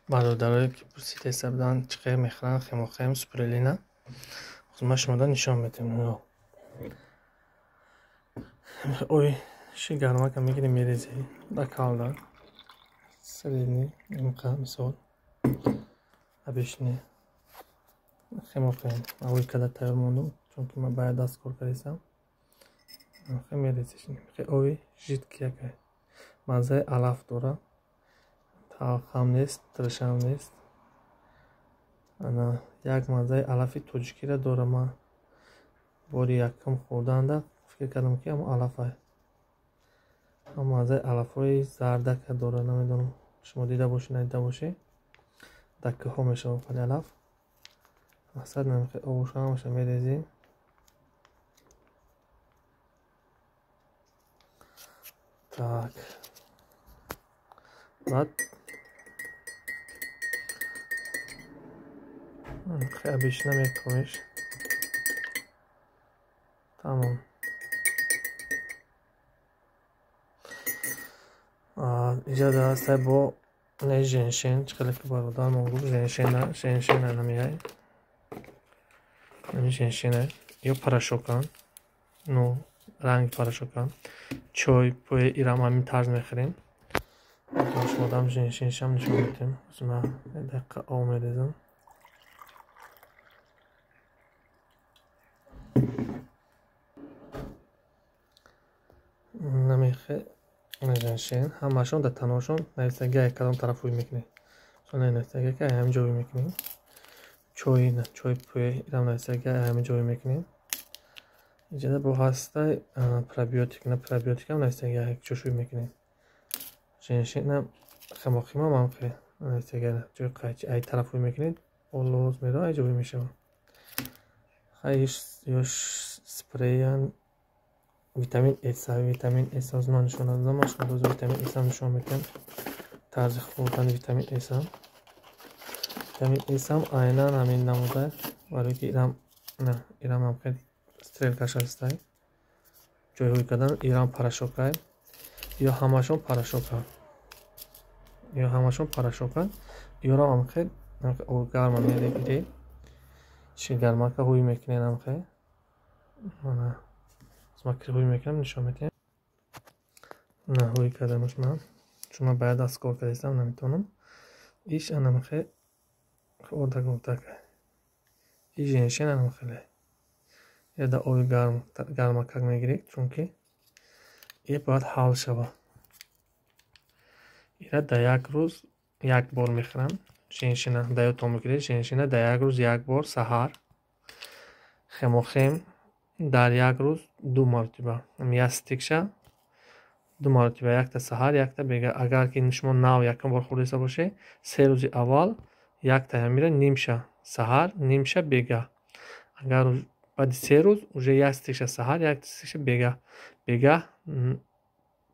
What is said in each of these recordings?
Бародарое ки пурсидаиста буданд, чӣ қадр мехӯранд хемохем, спирулина. Ма шумода нишон медиҳем. Ой, ши гармака мегирем, мерези да калда. Средний, имқа мисол. Обычный. Хемохем. Аввал када тайёр мондум, чунки ман баяд даст кор кардисам. Мерезиш. Ови жидкий якай. Маззаи алаф дора. Талхам нест, тиршам нест. Ана як маззаи алафи тоҷикиро дора. Ман бори якум хӯрданда фикр кардам, ки ҳамон алафай. Ҳам маззаи алафҳои зардака дора, намедонам шумо дида бошед, надида бошед. Дар кӯҳҳо мешавад вале алаф. Мақсад намехоҳ обуша ҳамаша мерезӣ. Так. Баъд обычно мекуниш. Тамом. Иҷа даста бо не женшен, чӣ хеле ки бародармон гуфт, женшена, женшена намеяй. Ами женшена ё порошокан. Ну, ранги порошокан. Чой, пӯи ирам ҳамин тарз мехӯрем. Шумодам женшеншам нишон медиҳем. Ман дақиқа об мерезам. Намехе женшен ҳамашон дар таношон нависагия кадом тараф ҳуй мекунед. Нависагия ки ҳамин ҷо ҳуй мекунем. Чой, чой пӯи ирам нависагия ҳамин ҷо ҳуй мекунем. Иҷода бо ҳаста пробиотик, на пробиотикам нависагия ҷош ҳуй мекунем. Женшенам хемохимам ҳам нависагия ҷои қайчи ай тараф ҳуй мекунед, олоз меро ай ҷо ҳуй мешавад. Хай ёш спреян витамин С, витамин С аз ман нишон додам, ман шумо доз витамин С ҳам нишон медиҳам. Тарзи хӯрдани витамин С ҳам. Витамин С ҳам айнан ҳамин намуда, барои ки ирам, на, ирам ҳам хеле стрелкаш ҳастай. Ҷойҳои кардан ирам порошокай. Ё ҳамашон порошока. Ё ҳамашон порошока. Ёрам ҳам хеле гарма мерегиред. Чи гармака ҳуй мекунед ҳам хеле. Мана ман ҳуй мекунам, нишон медиҳам. На, ҳуй кардамаш ман. Чун ман баяд даст кор кардистам, наметавонам. Иш анамхе одак одак. И женшен анамхеле. Я да оби гарм гармакак мегиред, чунки и бояд ҳал шава. Ира дар як рӯз як бор мехӯрам. Женшена да ёдтон бигиред, женшена дар як рӯз як бор саҳар. Хемохем дар як рӯз ду маротиба. Як стикша ду маротиба, якта саҳар, якта бега. Агар ки шумо нав якум бор хӯрдиста бошед, се рӯзи аввал якта ҳамира нимша саҳар, нимша бега. Агар баъди се рӯз уже як стикша саҳар, як стикша бега. Бега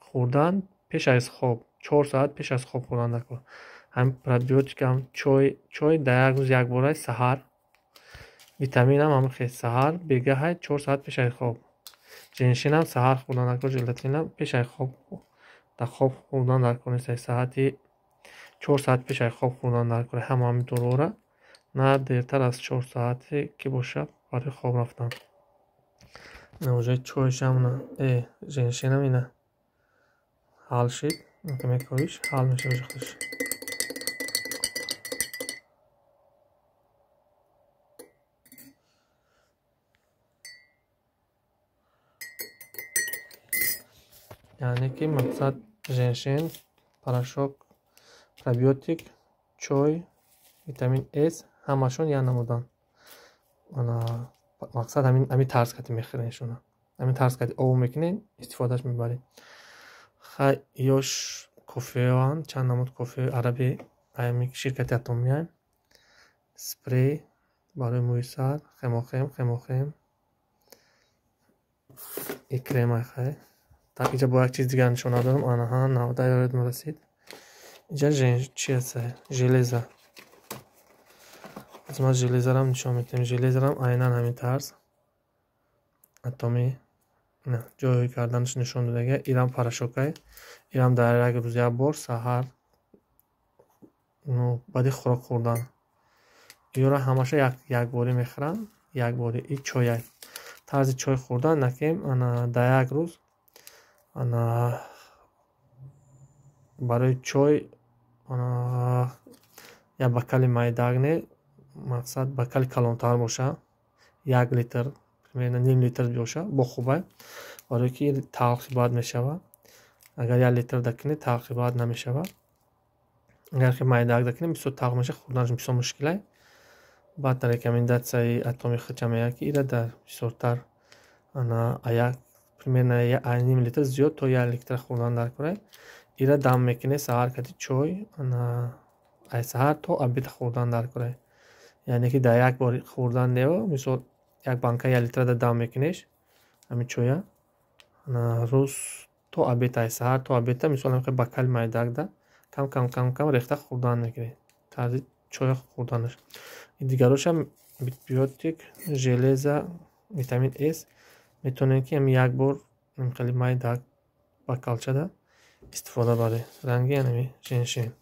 хӯрдан пеш аз хоб, 4 соат пеш аз хоб хӯрдан даркор. Ҳам пробиотикам, чой, чой дар як рӯз як бора саҳар. Витаминам ҳам хел саҳар, бегаҳай 4 соат пеш аз хоб. Женшенам саҳар хӯрдан даркор, желатинам пеш аз хоб, дар хоб хӯрдан даркор нест, саати 4 соат пеш аз хоб хӯрдан даркор. Ҳама ҳамин доруҳоро на дертар аз 4 соате ки бошад барои хоб рафтан. На уже чойшам на, женшенам ина ҳал шид, мековиш, ҳал мешавад худаш. Яъне ки мақсад женшен, порошок, пробиотик, чой, витамин С ҳамашон як намуданд. Ана мақсад ҳамин тарз кати мехӯред шуна. Ҳамин тарз кати об мекунед, истифодааш мебаред. Хай ёш кофеан, чанд намуд кофеи араби ҳамин ширкати Атомия. Спрей барои мӯи сар, хемохем, хемохем. И крема хай. Так, иҷа бо як чиз дигар нишон надорам. Анаҳа, навда ёдам расид. Иҷа чи аст? Железа. Аз ман железарам нишон медиҳем. Железарам айнан ҳамин тарз. Атоми на, ҷой карданаш нишон додага. Ирам порошокай. Ирам дар як рӯз як бор саҳар Ну, баъди хӯрок хӯрдан. Иёра ҳамаша якборӣ мехӯранд, якборӣ. И чояй. Тарзи чой хӯрдан накем, ана дар як рӯз, ана барои чой як бокали майдак не, мақсад бокали калонтар боша, 1 литр, примерно ним литр боша, бо хубай, барое ки талхи бад мешавад. Агар 1 литр дакунӣ, талхи бад намешавад. Агар ки майдак дакунӣ, бисёр талх мешавад, хӯрданаш бисёр мушкилай. Баъд рекомендатсияи Атоми хича меяд, ки ира дар бисёртар ана як примерно ним литр зиёд то 1 литр хӯрдан дар курай. Ира дам мекунӣ саҳар кати чой, ана ай саҳар то обед хӯрдан дар курай. Яъне ки дар як бор хӯрдан нео, мисол, як банка 1 литрада дам мекунеш ҳамин чоя, ана рӯз то обед, ай саҳар то обедта, мисол, ҳамин бокали майдакда кам кам, кам кам рехта хӯрдан мекунӣ. Тарзи чоя хӯрданаш. Дигарошам биотик, железо, витамин С метавонем, ки ҳамин як бор хеле майдак бокалчада истифода баред. Ранги ҳамин женьшень.